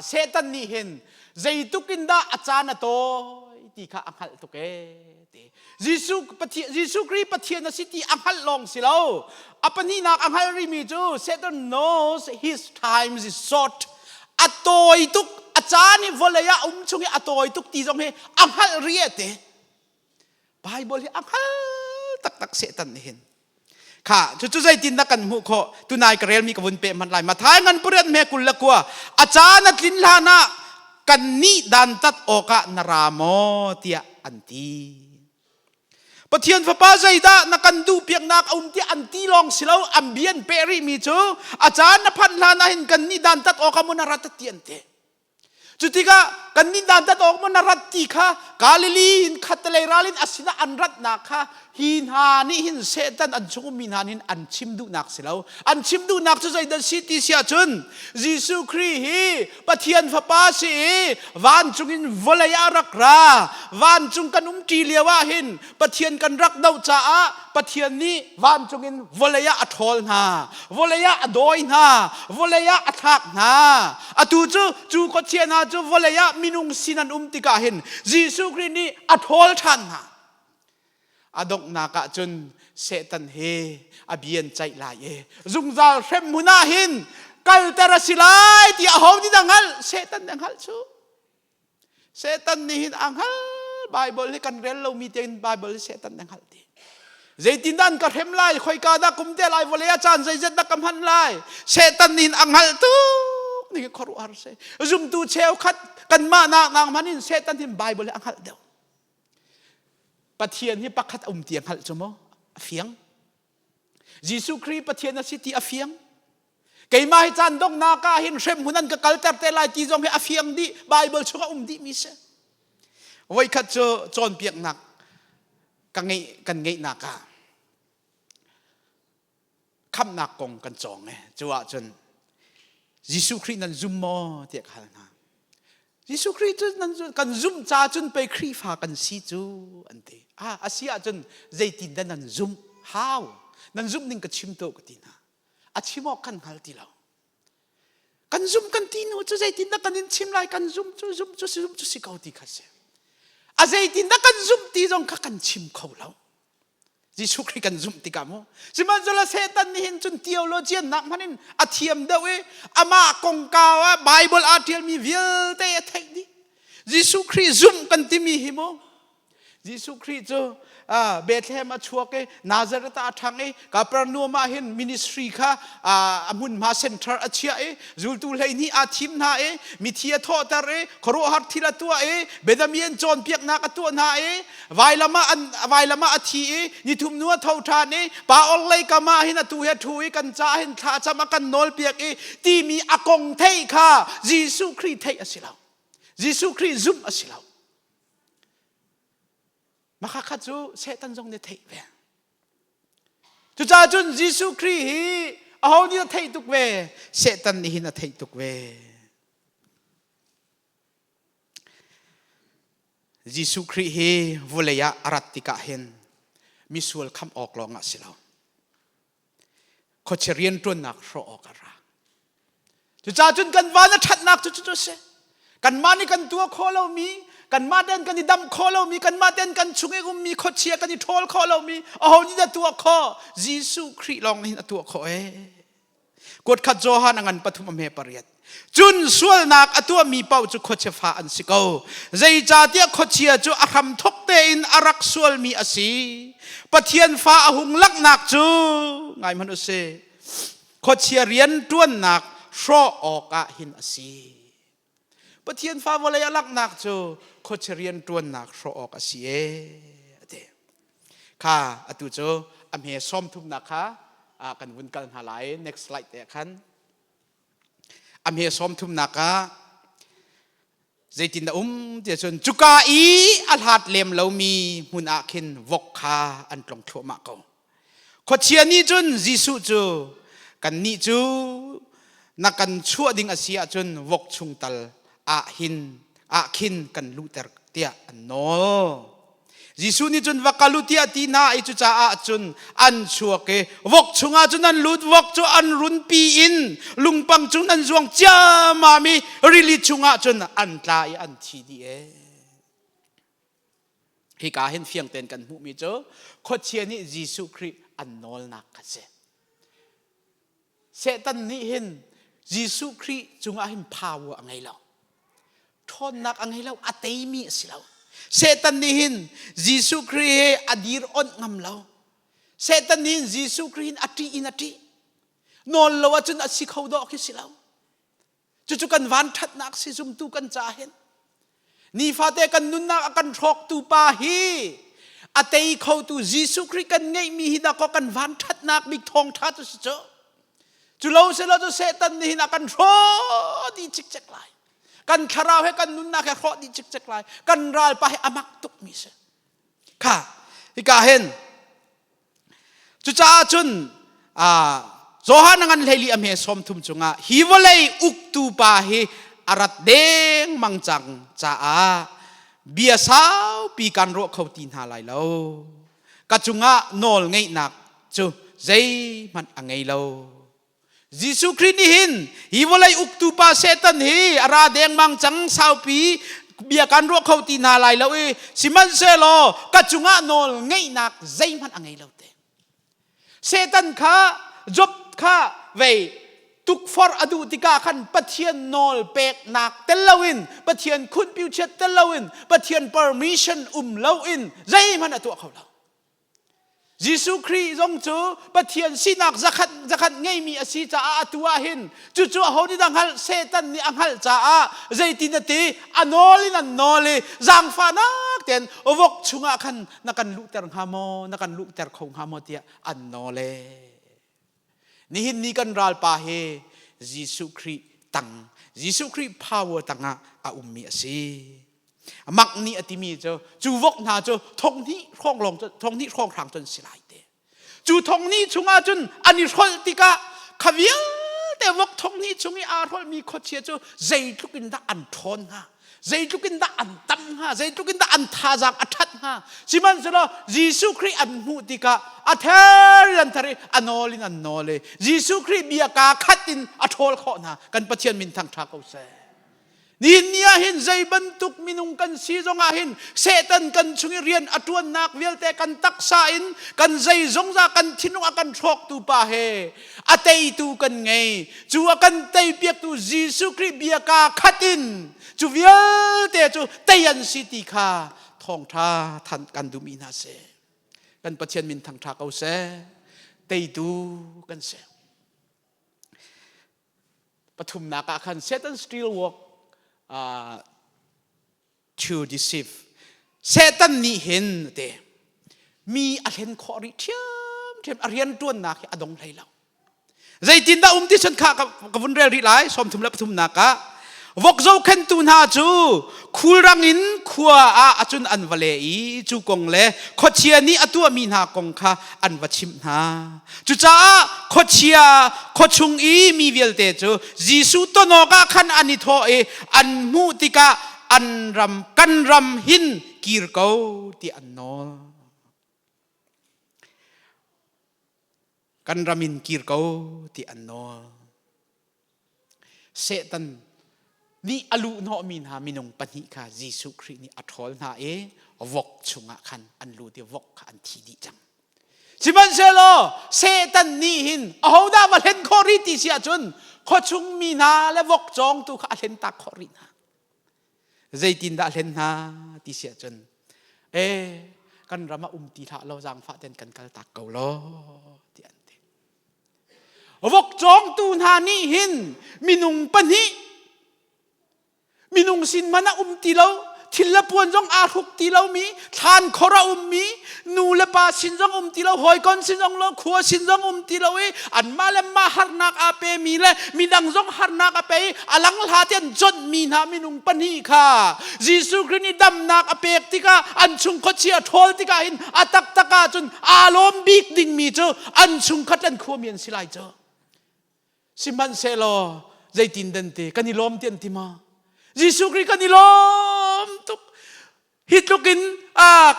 Satan nih hin zeituk in dah a caan a tawi ti kha a hngalh tuk ee ti. Jesuh Pathian Jesuh Khrih Pathian a si ti a hngalh lawng si lo. A pahnihnak a hngalh rihmi cu Satan knows his time is short. A tawi tuk a caan hi vawlei ah um chung i a tawi tuk ti zong hi a hngalh rih e ti. Bible hi a hngal taktak Satan nih hin. Kha cucu zeitin dah kan hmuh khawh tunai ka relmi ka vun pe hmanh lai Mathai ngan pariat hme 29 a caan a tlin hlan ah kan nih dantat awkah na ra maw tiah an ti. Pathian fapa zeidah na kan duh piaknak a um tiah an ti lawng si lo an bia an peh rihmi cu a caan na phanh hlan ah hin kan nih dantat awkah maw na rat ti an ti. Cutikah kan nih dantat awk maw na rat ti kha Galilee in khattelei ral in a sinah an ratnak kha hi hna nih hin Satan an chung ummi hna nih hin an chim duhnak si lo. An chim duhnak cu zeidah si ti si ahcun Jesuh Khrih hi Pathian Fapa si i vancung in vawlei ah rak ra. Vancung kan umṭi lio ah hin Pathian kan rak doh caah Pathian nih vancung in vawlei ah a ṭhawl hna, vawlei ah a dawi hna, vawlei ah a thlak hna. Atu cu cu khuachia hna cu vawlei ah minung sin an um tikah hin Jesuh Khrih nih a ṭhawl ṭhan hna. A donghnak ah cun Satan he a bia an ceih lai i zungzal hrem hmun ah hin kalter a si lai ti aho nih dah hngalh? Satan nih a hngalh cu. Satan nih hin a hngal Bible hi kan rel lomi tiangin Bible hi Satan nih a hngalh ti. Zeitindah an ka hrem lai, khoika dah kum te lai, vawlei a caan zeizat dah ka hman lai. Satan nih hin a hngalh tuk ning khuaruahhar si. Zumtu cheukhat kanmah nak nak hmanh in Satan hin Bible hi a hngalh deuh. Pathian hi pakhat a um ti a hngalh cu maw? A fiang. Jesuh Khrih Pathian a si ti a fiang. Keimah hi caan donghnak ah hin hremhmun an ka kalter te lai ti zong hi a fiang dih. Bible chung a um dih mi si. Voikhat cu cawnpiaknak ka ngeih kan ngeihnak ah khamhnak kong kan cawng e. Cu ahcun Jesuh Khrih nan zum maw tiah ka hal hna. Jesuh Khrih cu nan kan zumh ca cun pei Khrihfa kan si cu an ti. Ah, a si ahcun zeitindah nan zumh? How? Nan zumh ning ka chim tuah ka ti hna. A chim awk kan hngal ti lo. Kan zumh kan ti nu cu zeitindah kan in chim lai kan zumh cu zumh cu zumh cu si ko ti kha si. A zeitindah kan zumh ti zong kha kan chim kho lo. Jesuh Khrih kan zumh tikah mu sihmanhsehlaw Satan nih hin cun theologian nak hmanh in a thiam deuh i amah kongkau ah Bible aa ṭialmi vialte a theih dih Jesuh Khrih zumh kan timi hi mu Jesuh Khrih cu Bethlehem a chuak i Nazareth ah a ṭhang i Kapernaum ah hin ministry kha a hmunhma center a chiah i zultu 12 aa thim hna i mithi a thawhter i khuaruahhar thil a tuah i biadami an cawnpiaknak a tuah hna i vailam ah an vailam ah a thi i nithum hnu a tho ṭhan i pa orhlei kam ah hin atu hi a ṭhu i kan caah hin thla cam a kan nawlpiak i timi a kong theih kha Jesuh Khrih theih a si lo Jesuh Khrih zumh a si lo Maka kha cu Satan zong nih theih ve Cucaah cun Jesuh Khrih hi aho nih a theih tuk ve Satan nih hin a theih tuk ve Jesuh Khrih hi vawlei ah a rat tikah hin misual khamh awk lawng ah si lo. Khuachia rianṭuannak hrawh awk a ra. Cucaah cun kan van a ṭhatnak cu cucu a si. Kanmah nih kan tuah khawh lomi, kanmah tein kan i damh khawh lomi, kanmah tein kan chung i ummi khuachia kan i ṭhawl khawh lomi, aho nih dah tuah khawh? Jesuh Khrih lawng nih hin a tuah khawh ee. Kuatkhat Johan a ngan pathum a hme pariat. Cun sualnak a tuahmi paoh cu khuachia fa an si ko. Zeicahtiah khuachia cu a hramthok tein a rak sualmi a si. Pathian fa a hung langhnak cu ngai hmanh u sih. Khuachia rian ṭuannak hrawh awkah hin a si. Pathian fa vawlei a langhnak cu khuachia rian ṭuannak hrawh awk a si ee a ti. Kha atu cu a hme sawm thumnak kha kan vun kal hna lai next slide te ah khan. A hme sawm thumnak ah zeitin dah um tiah cun cuka i a hlat lem lomi hmun ah khin vok kha an tlong thluahmah ko. Khuachia nih cun Jesuh cu kannih cu na kan chuah ding a si ahcun vok chung tal ah hin ah khin kan luhter tiah an nawl. Jesuh nih cun va kal u tiah ti hna i cucaah cun an chuak i vok chungah cun an lut vok cu an runpi in lungpang cung an zuang ciammam i rili chungah cun an tla i an thi dih ee. Hika hin fiang tein kan hmuhmi cu khuachia nih Jesuh Khrih an nawlnak kha si. Satan nih hin Jesuh Khrih cungah hin power a ngei lo. Ṭhawnnak a ngei lo, a teimi a si lo. Satan nih hin Jesuh Khrih he a dir onh ngam lo. Satan nih hin Jesuh Khrih hin a ṭih in a ṭih. Nawl lo ahcun a si kho dawh khi si lo. Cucu kan van ṭhatnak si zumtu kan ca hin. Nifate kan nunnak a kan hrawktu pa hi a tei khotu Jesuh Khrih kan ngeihmi hi dakaw kan van ṭhatnak bik thawngṭha cu si cu. Cu lo selaw cu Satan nih hin a kan hrawh dih cikcek lai. Kan thlarau he kan nunnak he hrawh dih cikcek lai. Kan ralpa hi a mak tukmi si. Kha, hika hin Cucaah cun Johan a ngan hleili a hme 30 cungah hi vawlei uktu pa hi a rat dengmang cang caah bia saupi kan ruah kho ti hna lai lo. Ka cungah nawl ngeihnak cu zeihmanh a ngei lo. Jesuh Khrih nih hin hi vawlei uktu pa Satan hi a ra dengmang cang saupi bia kan ruah kho ti hna lai lo i sihmanhsehlaw ka cungah nawl ngeihnak zeihmanh a ngei lo te. Satan kha Job kha vei tukforh a duh tikah khan Pathian nawl peknak tel loin Pathian khunpiu chiat tel loin Pathian permission um loin zeihmanh a tuah kho lo. Jesuh Khrih zong cu Pathian sinak zakhat zakhat ngeimi a si caah atu ah hin cucu aho nih dah hngalh Satan nih a hngalh caah zeitin a ti a nawl in an nawl i zaangfahnak tein vok chungah khan na kan luhter hnga maw na kan luhter kho hnga maw tiah an nawl ee. Nihin ni kan ralpa hi Jesuh Khrih tang Jesuh Khrih power tangah a ummi a si. Mak nih a timi cu cu vok hna cu thong hnih hrawng lawng thong hnih hrawng hrang cun si lai te. Cu thong hnih chungah cun an i hrolh tikah kha vialte vok thong hnih chung i aa hrolhmi khuachia cu zeitluk in dah an ṭhawn hnga zeitluk in dah an tam hnga zeitluk in dah an thazaang a ṭhat hnga sihmanhsehlaw Jesuh Khrih an hmuh tikah a ther in an ther i a nawl in an nawl i Jesuh Khrih bia kaa khat in a ṭhawl khawh hna kan Pathian min thangṭha ko seh Nihin ni ah hin zei bantuk minung kan si zongah hin Satan kan chung i rian a ṭuannak vialte kan taksa in kan zeizongza kan thinlung a kan hrawktu pa he a teitu kan ngei. Cu a kan teipiaktu Jesuh Khrih bia kaa khat in cu vialte cu tei an si ti kha thawngṭha than kan duhmi hna si. Kan Pathian min thangṭha ko seh. Teitu kan si. Pathumnak ah khan Satan still work to deceive. Satan nih hin te mi a hlen khawh rih ṭhiamṭhiam a rianṭuannak hi a dong hlei lo. Zeitindah um ti cun kha ka vun rel rih lai 33 nak ah vok zohkhenhtu hna cu khulrang in khua ah acun an va le i cu kong le khuachia nih a tuahmi hna kong kha an va chimh hna. Cucaah khuachia khuachung i mi vialte cu Jesuh ton awkah khan an i thawh i an hmuh tikah an ram kan ram hin kir ko ti an nawl. Kan ram in kir ko ti an nawl. Satan nih a luhhnawhmi hna minung pahnih kha Jesuh Khrih nih a ṭhawl hna i vok chungah khan an lut i vok kha an thi dih cang. Sihmanhsehlaw Satan nih hin ahodah va hlen khawh rih ti si ahcun khuachung mi hna le vok cawngtu kha a hlen tak khawh rih hna. Zeitindah a hlen hna ti si ahcun ee kan ram ah um ti hlah law zaangfah ten kan kal tak ko law ti an ti. Vok cawngtu hna nih hin minung pahnih. Minung sin man a um ti lo, thil le puan zong aa hruk ti lomi, thlan khor a ummi, nu le pa sin zong um ti lo, hawikom sin zong lo, khua sin zong um ti lo i anmah le mah harnak aa pemi le midang zong harnak a pe i a lang hla te an jonhmi hna minung pahnih kha Jesuh Khrih nih damnak a pek tikah an chung khuachia a ṭhawl tikah hin a taktak ahcun aa lawm bik dingmi cu an chungkhat an khuami an si lai cu. Sihmanhsehlaw zeitin dan te kan i lawm ti an ti ma? Jesuh Khrih kan i lawm tuk. Hi tluk in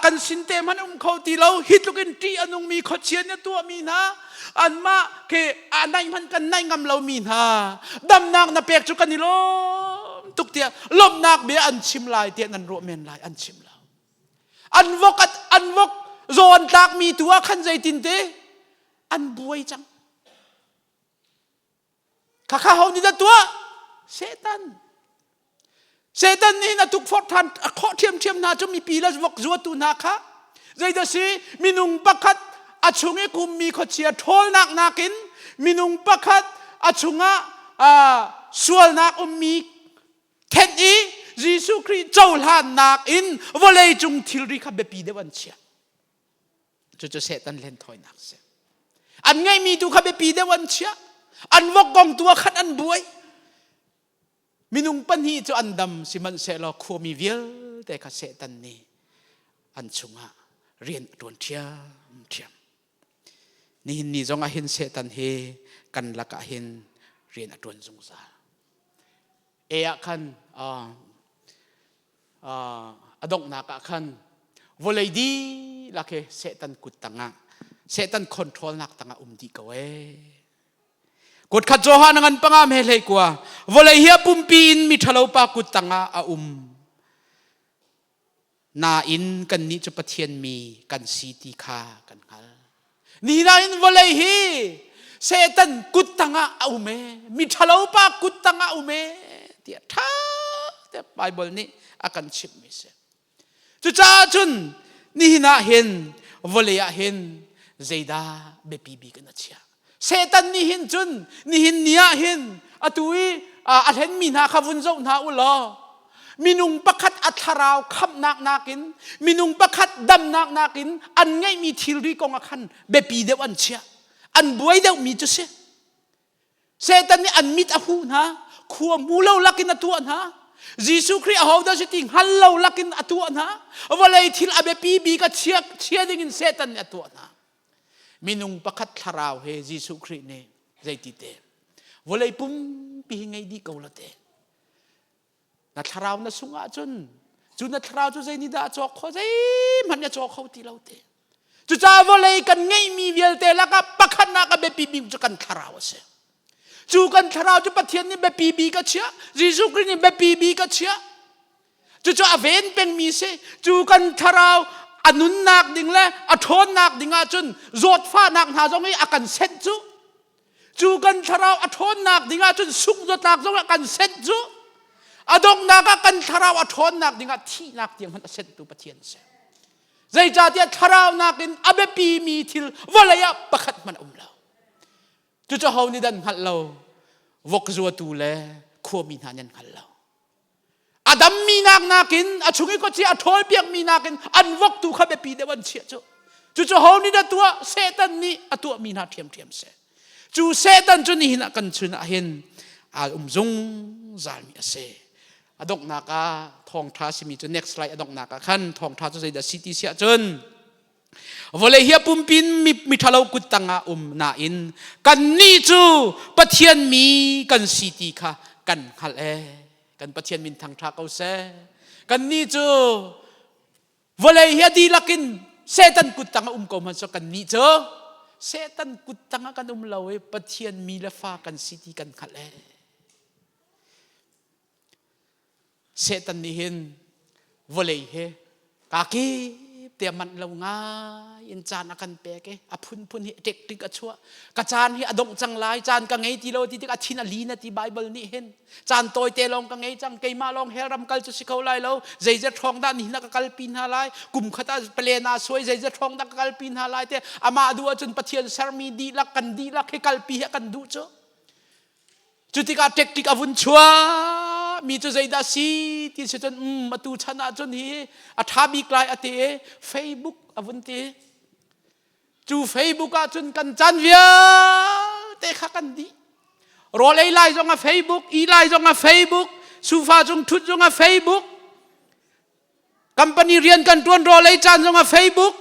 kan sin te hmanh um kho ti lo. Hi tluk in ṭih a nungmi khuachia nih a tuahmi hna anmah khi a naih hmanh kan naih ngam lomi hna damnak na pek cu kan i lawm tuk tiah lawmhnak bia an chim lai tiah nan ruah men lai an chim lo. An vok an vok zaw an tlakmi tu ah khan zeitin te an buai cang. Khakha ho nih dah tuah? Satan. Satan nih a tukforh ṭhan a khawh ṭhiamṭhiam hna cu mipi le vok zuatu hna kha zeidah si minung pakhat a chung i kummi khuachia ṭhawlnak nakin minung pakhat a chungah sualnak ummi thenh i Jesuh Khrih cohlannak in vawlei cung thilri kha biapi deuh an chiah. Cucu Satan hlenthawinak a si. An ngeihmi tu kha biapi deuh an chiah. An vok kong tu ah khan an buai. Minung pahnih cu an dam sihmanhsehlaw khuami vialte kha Satan nih an chungah rian a ṭuan ṭhiamṭhiam. Nihin ni zong ah hin Satan hi kan lakah hin rian a ṭuan zungzal. E ah khan a donghnak ah khan vawlei dihlak hi Satan kut tangah Satan control nak tangah um dih ko ee. Kut khat Johan ngan panga me hlei kua vawlei hi a pumpi in mi ṭhalo pa kut tangah a um. Nain kannih cu Pathian mi kan si ti kha kan hngal. Ni nain vawlei hi Satan kut tangah a um ee, mi ṭhalo pa kut tangah a um ee tiah ṭha te Bible nih a kan chimhmi si. Cucaah cun nihin ah hin vawlei ah hin zeidah biapi bik in a chiah. Satan nih hin cun nihin ni ah hin atu i a hlenmi hna kha vun zoh hna u law minung pakhat a thlarau khamhnak nakin minung pakhat damnak nakin an ngeihmi thilri kong ah khan biapi deuh an chiah an buai deuhmi cu si Satan nih an mit a huh hna khua hmu lo lakin a tuah hna Jesuh Khrih ahodah si ti hngal lo lakin a tuah hna vawlei thil a biapi bik a chia chia dingin Satan nih a tuah hna Minung pakhat thlarau he Jesuh Khrih nih zeiti te vawlei pumpi hi ngei dih ko la te na thlarau na sung ahcun cu na thlarau cu zei nih dah a cawk kho zeihmanh a caw kho ti lo te cucaah vawlei kan ngeihmi vialte lakah pakhatnak a biapi bik cu kan thlarau a si cu kan thlarau cu Pathian nih biapi bik a chiah Jesuh Khrih nih biapi bik a chiah Cucu a ven pengmi si. Cu kan thlarau a nunnak ding le a ṭhawnnak ding ahcun zawtfahnak hna zong hi a kan senh cu. Cu kan thlarau a ṭhawnnak ding ahcun sungh-zawtnak zong a kan senh cu. A donghnak ah kan thlarau a ṭhawnnak ding ah thihnak tiang hmanh a senhtu Pathian a si. Zeicahtiah thlarau nakin a biapimi thil vawlei ah pakhat hmanh a um lo. Cucu ho nih dan hngalh lo, vok zuatu le khuami hna nih an hngal lo. A dammi nak nakin a chung i khuaci a ṭhawlpiakmi nakin an vok tu kha biapi deuh an chiah cu. Cucu ho nih dah tuah? Satan nih a tuahmi hna ṭhiamṭhiam si. Cu Satan cu nihin ah kan chun ah hin aa um zungzalmi a si. A donghnak ah thawngṭha simi cu next slide a donghnak ah khan thawngṭha cu zeidah si ti siah cun Vawlei hi a pumpin mi ṭhalo kut tangah um nain kannih cu Pathian mi kan si ti kha kan hngalh ee. Kan Pathian min thangṭha ko seh. Kannih cu vawlei hi a dihlak in Satan kut tangah um ko hmanh seh kannih cu Satan kut tangah kan um lo i Pathian mi le fa kan si ti kan hngalh ee. Satan nih hin vawlei hi kakip te manh lo ngai in caan a kan pek i a phunphun hi ṭekṭik a chuah ka caan hi a dongh cang lai caan ka ngei ti lo ti tik a thin a lin a ti Bible nih hin caan tawite lawng ka ngei cang keimah lawng hell ram kal cu si kho lai lo zeizat hrawng dah nihin ah ka kalpi hna lai kum khat ah palen ah suai zeizat hrawng dah ka kalpi hna lai te amah duh ahcun Pathian sermi dihlak kan dihlak hi kalpi hi a kan duh cu Cu tikah ṭekṭik a vun chuah. mi cu zeidah si ti si cun um atu chan ah cun hi a ṭha bik lai a ti i Facebook a vun ti. Cu Facebook ah cun kan caan vialte kha kan dih. Rawl ei lai zong a Facebook, i lai zong a Facebook, sofa cung ṭhut zong a Facebook, Company rian kan ṭuan rawlei caan zong ah Facebook,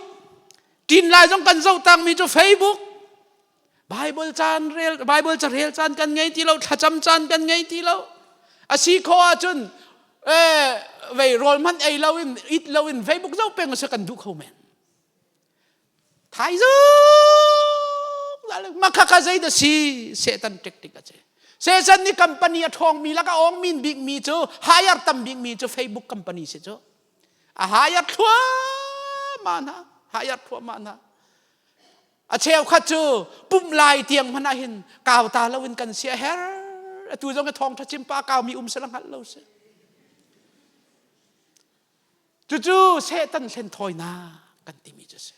ṭin lai zong kan zoh tangmi cu Facebook. Bible caan rel Bible ca rel caan kan ngei ti lo, thlacam caan kan ngei ti lo. A si khawh ahcun eh vei rawl hmanh ei lo in it lo in Facebook zoh peng a si kan duh kho men. Thaizung makhakha zei dah si Satan tactic a si. Satan nih company a ṭhawngmi lak a awng min bikmi cu hire tam bikmi cu Facebook company si cu. A hire thluahmah hna. Hire thluahmah hna. A cheukhat cu pumh lai tiang hmanh ah hin kau ta lo in kan si a her. Atu zong i thawngṭha chim pa kaumi um sila hngalh lo si. Cucu Satan hlenthawinak kan timi cu a si.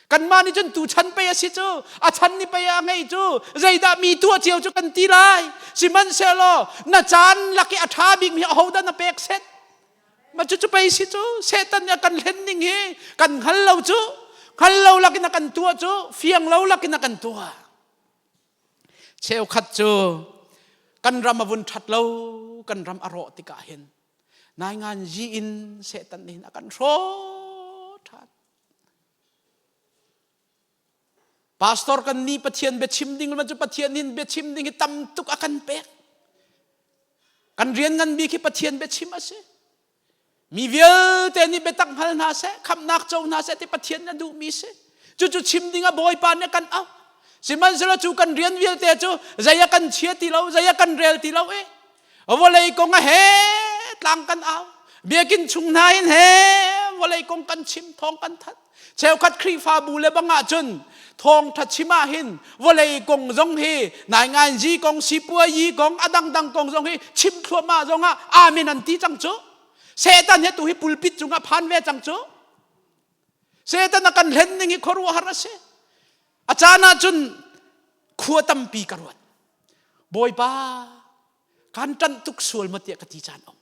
Kanmah nih cun tu chan pei a si cu, a chan ni pei a ngei cu, zeidah mi tuah cio cu kan ti lai. Sihmanhsehlaw na caan lak i a ṭha bikmi ahodah na pek set? Ma cucu pei si cu, Satan nih a kan hlen ning hi kan hngal lo cu, hngal lo lakin a kan tuah cu, fiang lo lakin a kan tuah. Cheukhat cu kan ram a vun ṭhat lo, kan ram a rawh tikah hin Naingan yi in Satan nih a kan hrawh ṭhan. Pastor kan nih Pathian biachim ding cu Pathian nih biachim ding hi tam tuk a kan pek. Kan rian ngan bik hi Pathian biachim a si. Mi vialte nih biatak hngal hna seh, khamhnak co hna seh ti Pathian na duhmi si. Cucu chim ding ah Bawipa nih kan auh. Sihmanhsehlaw cu kan rian vialte cu zei a kan chia ti lo, zei a kan rel ti lo i vawlei kong a he tlang kan au. Biakinn chung hna in he vawlei kong kan chim, thawng kan thanh. Cheukhat Khrihfabu le bang ahcun thawngṭha chim ah hin vawlei kong zong hi nainganzi kong, sipuayi kong, a dangdang kong zong hi chim thluahmah zong ah amen an ti cang cu. Satan he tu hi pulpit cungah phan ve cang cu. Satan a kan hlen ning hi khuaruahhar a si. A caan ahcun khua tampi ka ruat. Bawipa, kan ṭanh tuk sual maw tiah ka ti caan um.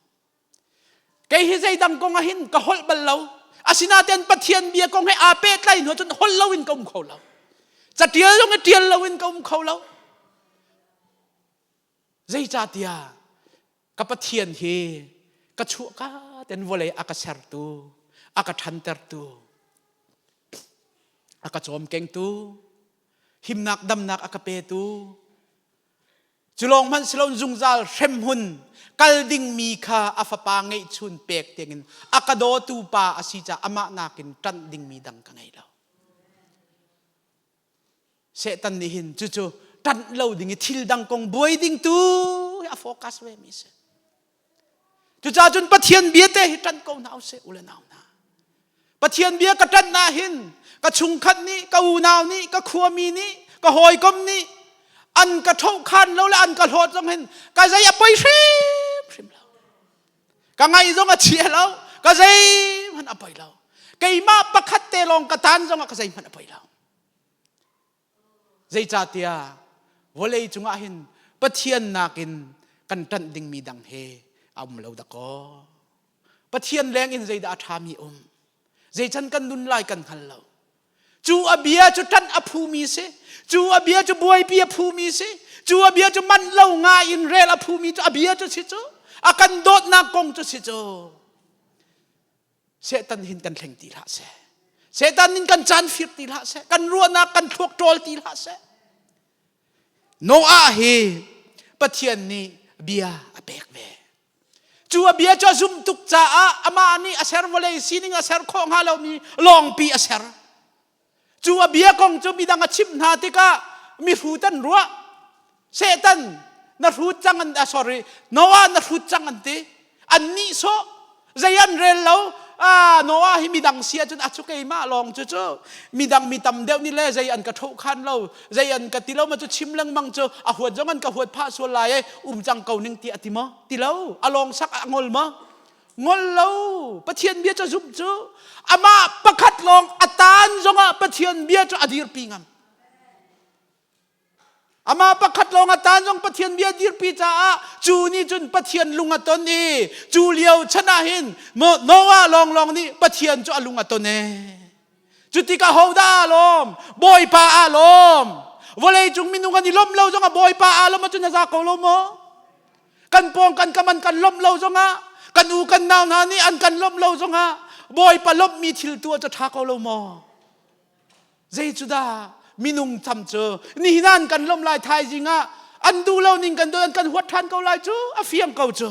Kei hi zeidang kong ah hin ka holh bal lo. Asinain Pathian bia kong he aa pehtlai hnu cun holh lo in ka um kho lo. Catial zong i ṭial lo in ka um kho lo. Zeicahtiah ka Pathian hi ka chuahka ten vawlei a ka sertu, a ka ṭhantertu, a ka cawmkengtu, himnak damnak a ka petu, cu lawng hmanh si loin zungzal hremhmun kal dingmi kha a fapa ngeihchun pek tiangin a ka dawtu pa a si caah amah nakin ṭanh dingmi dang ka ngei lo. Satan nih hin cucu ṭanh lo ding i thil dang kong buai ding tu a focus ve mi si. Cucaah cun Pathian bia te hi ṭanh ko hna usih u le nau hna. Pathian bia ka ṭanh ah hin ka chungkhat nih, ka unau nih, ka khuami nih, ka hawikom nih an ka ṭhohkhan lo le an ka hlawt zong hin ka zei a poi hrimhrim lo. Ka ngaih zong a chia lo, ka zeihmanh a poi lo. Keimah pakhat te lawng ka tan zong ah ka zeihmanh a poi lo. Zeicahtiah vawlei cungah hin Pathian nakin kan ṭanh dingmi dang he a um lo dakaw. Pathian leng in zeidah a ṭhami um? Zeican kan nun lai kan hngal lo. Cu a bia cu ṭanh a phumi si. Cu a bia cu buaipi a phumi si. Cu a bia cu manh lo ngai in rel a phumi cu a bia cu si cu. A kan dawtnak kong cu si cu. Satan hin kan thleng ti hlah seh. Satan in kan caan fir ti hlah seh. Kan ruahnak kan thluak ṭawl ti hlah seh. Noah hi Pathian nih bia a pek ve. Cu a bia cu a zumh tuk caah amah nih a ser vawlei sining a ser khawh hnga lomi lawngpi a ser. Cu a bia kong cu midang a chimh hna tikah mihrut an ruah. Satan na hrut cang an ah, sorry Noah na hrut cang an ti. An nihsawh. Zei an rel lo. Ah, Noah hi midang si ahcun a cu keimah lawng cu cu midang mi tam deuh nih le zei an ka ṭhoh khan lo zei an ka ti lo ma cu chim lengmang cu a huat zong an ka huat phah sual lai e um cang ko ning ti a ti maw ti lo a lawng sak a ngol maw Ngol lo. Pathian bia cu zumh cu amah pakhat lawng a taan zongah Pathian bia cu a dirpi ngam. Amah pakhat lawng a tan zong Pathian bia dirpi caah cu nih cun Pathian lung a ton i cu lio chan ah hin Noah lawnglawng nih Pathian cu a lung a ton e. Cu tikah hodah aa lawm? Bawipa aa lawm. Vawlei cung minung an i lawmh lo zongah Bawipa aa lawmh ahcun a za ko lo maw? Kan pawng kan kam an kan lawmh lo zongah kan u kan nau hna nih an kan lawmh lo zongah Bawipa lawmhmi thil tuah cu ṭha ko lo maw? Zei cu dah minung tham cu nihin ah an kan lawmh lai thaizing ah an duh lo ning kan duh an kan huat ṭhan ko lai cu a fiang ko cu.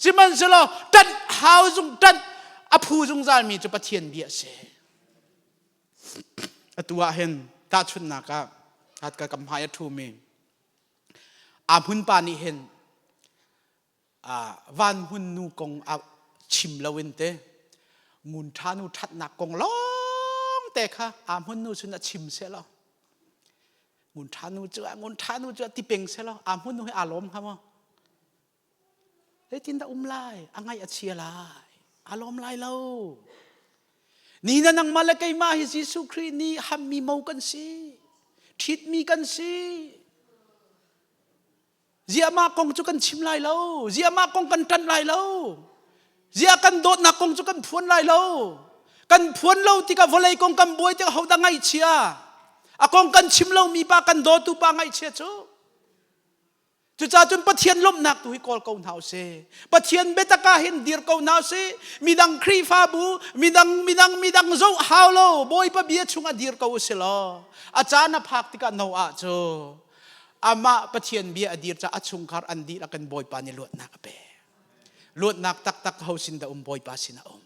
Sihmanhsehlaw ṭanh hau zung ṭanh a phu zungzalmi cu Pathian bia a si. Atu ah hin tahchunhnak ah ka ka hmai a ṭhumi aa hmun pa nih hin van hmun nu kong a chim loin te ngun ṭha nu ṭhatnak kong lawng te kha aa hmun nu cun a chim seh law ngun ṭha nu cu ngun ṭha nu cu ti peng seh law aa hmun nu hi aa lawm hnga maw? Zeitindah um lai? A ngaih a chia lai. A lawm lai lo. Ni na nangmah le keimah hi Jesuh Khrih nih hammi mo kan si. Ṭhitmi kan si. Ziah mah kong cu kan chim lai lo. Ziah mah kong kan ṭanh lai lo. Ziah kan dawtnak kong cu kan phuan lai lo. Kan phuan lo tikah vawlei kong kan buai tikah hodah ngaihchia? A kong kan chim lomi pa kan dawtu pa ngaihchia cu. Cucaah cun Pathian lawmhnak tu hi kawl ko hna usih. Pathian biatak ah hin dir ko hna usih. Midang Khrihfabu, midang midang midang zoh hau lo, Bawipa bia chungah dir ko usih law. A caan a phak tikah Noah cu amah Pathian bia a dir caah a chungkhar an dihlak in Bawipa nih luatnak a pek. Luatnak taktak ho sin dah um Bawipa sin a um.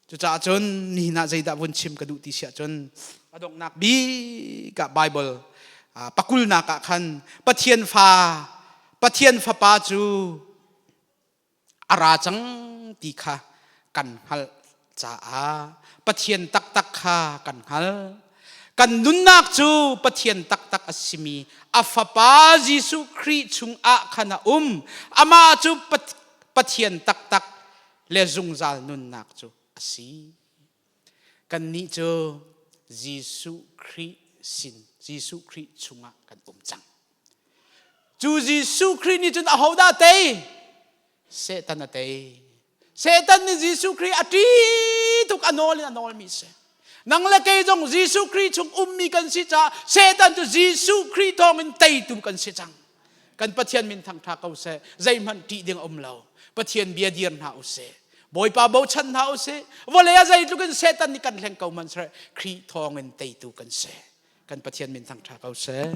Cucaah cun nihin ah zeidah vun chim ka duh ti si ahcun a donghnak bik ah Bible pakulnak ah khan Pathian fa Pathian fapa cu a ra cang ti kha kan hngalh caah Pathian taktak kha kan hngalh. Kan nunnak cu Pathian taktak a simi a fapa Jesuh Khrih chungah khan a um. Amah cu Pathian taktak le zungzal nunnak cu a si. Kannih cu Jesuh Khrih sin, Jesuh Khrih chungah kan um cang. Cu Jesuh Khrih nih cun ahodah tei? Satan a tei. Satan nih Jesuh Khrih a ṭih tuk a nawl in a nawlmi si. Nang le kei zong Jesuh Khrih chung ummi kan si caah Satan cu Jesuh Khrih thawngin teitu kan si cang. Kan Pathian min thangṭha ko seh. Zeihmanh ṭih ding a um lo. Pathian bia dir hna usih. Bawipa bochan hna usih. Vawlei ah zeitluk in Satan nih kan hleng ko hmanh seh, Khrih thawngin teitu kan si. Kan Pathian min thangṭha ko seh.